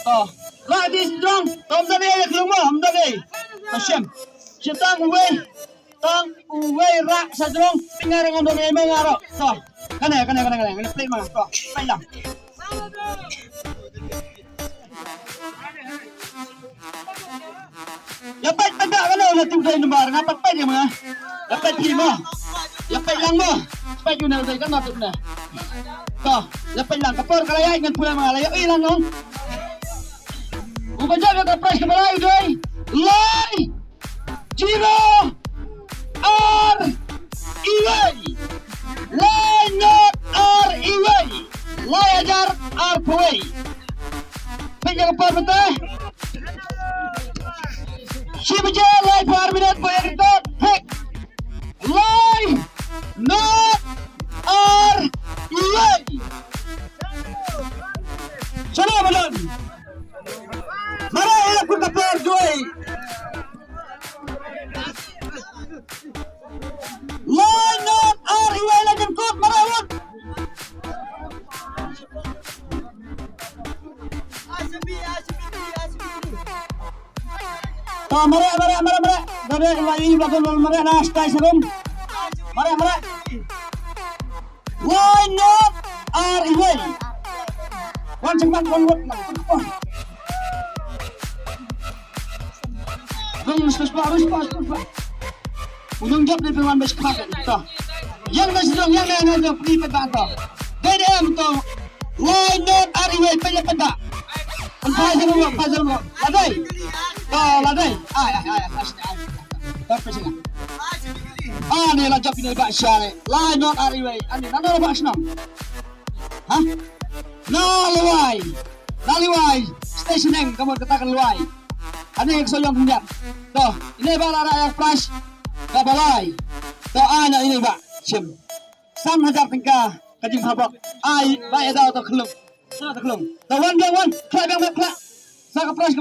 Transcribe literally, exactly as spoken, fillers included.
To. Rah di sdong. To, ym don ei ïa ka long mo, ym don ei. To, shim. Shi tang uwei. Tang uwei rah sha jrong. Pynïar ngam don ei ma nga ruh. To. Kane, kane, kane, kane. Kane plate ma nga. To. Pynïar. Ïa peit, peit ba kane u la tip dei namar nga peit peit ïa ma. Ïa peit phi ma. Ïa peit lang ma. Peit ïa u na dei kan ma tip na. To, ïa peit lang ka por ka la ïaid ngan pula ma la ïa i lang nong. U ba jop ïa ka prize ka ba lai u dei. Lai. Zero. Ar. Iwei. Lai not ar iwei. Lai hajar arphew wei. Peit ïa ka por mynta. Shi baje laiphew ar minit ba ïa ka dot. Peit. Lai not ar iwei. Shala balon. Mara ïa ka por joi. Lai not ar iwei la jingkut mara wat. To, mara, mara, mara, mara. Mara, mara, mara, mara, na stai serum. Mara, mara. Lai not ar iwei. Wan check back, wan wot. Rung, spush back, spush back, spush back. U nong jop ni pynwan bad shkak. To. Ïeng na sdong, ïeng na, ïeng na sdong, pynïap pat to. Dei dei em to. Lai not ar iwei, pynïap pat. Pynphai sha ruh, phai sha ruh. La dei. To, la dei. Ai, ai, ai, ai, ai. To, pynïap. Ani la jop ine ba share. Lai not ar iwei. Ani nano ba shnong. Ha? Na Lawai. Na Lawai. Station eng, ka mut kata ka Lawai. Ani ka soyong khyndiat. To, ine ba la rah ïa ka prize. Ka ba lai. To, ana ine ba. Shim. San hajar tyngka ka jingphabok. Ai, ba ïa daw to khlung. Sa to khlung. To wan biang wan. Khlak biang biang khlak. Sa ka prize.